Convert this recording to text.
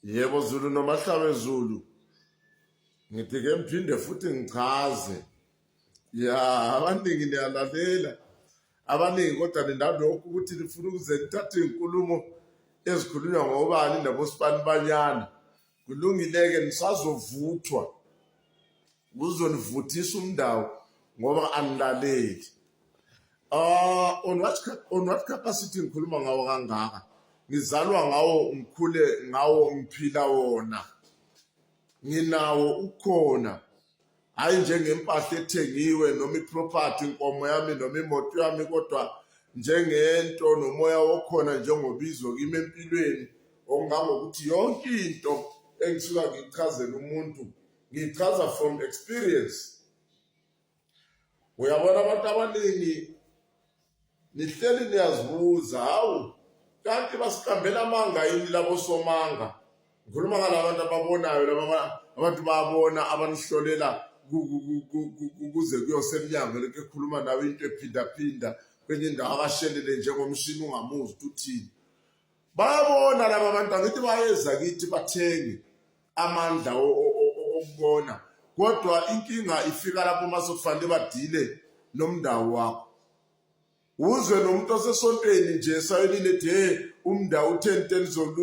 Yebo Zulu noMahlabe Zulu. Ngithi ke ngiphinde futhi ngichaze. Ya abaningi niyalalela. Abaningi kodwa ninalokhu ukuthi nifuna ukuze nithathe izinkulumo ezikhulunywa ngobani nabosibanibanyana. Kulungile-ke nisazovuthwa. Kuzonivuthisa umndawo ngoba anilaleli. Ah on what capacity ngikhuluma ngawo kangaka? Ngizalwa ngawo, ngikhule ngawo, ngiphila wona. Nginawo ukhona. Hayi njengempahla ethengiwe noma iproperty inkomo yami noma imoto yami kodwa njengento nomoya wokhona njengobizo kimi empilweni okungangokuthi yonke into engisuka ngiyichazela umuntu ngiyichaza from experience. Uyabona abantu abaningi nihleli niyazibuza, hawu kanti basiqambela amanga yini labo somanga? Ngikhuluma ngalabantu ababonayo laba abantu bayabona abanihlolela kuze kuyosemnyango lokhu ekhuluma nawe into ephindaphinda kwenye indawo abashelele njengomshini ungamuzwa ukuthi uthini. Bayabona laba bantu angithi bayeza kithi bathenge amandla okubona kodwa inkinga ifika lapho uma sekufanele badile nomndawo wakho. Uzwe nomuntu osesontweni nje esayonile ethi hey umndawo u-10 10.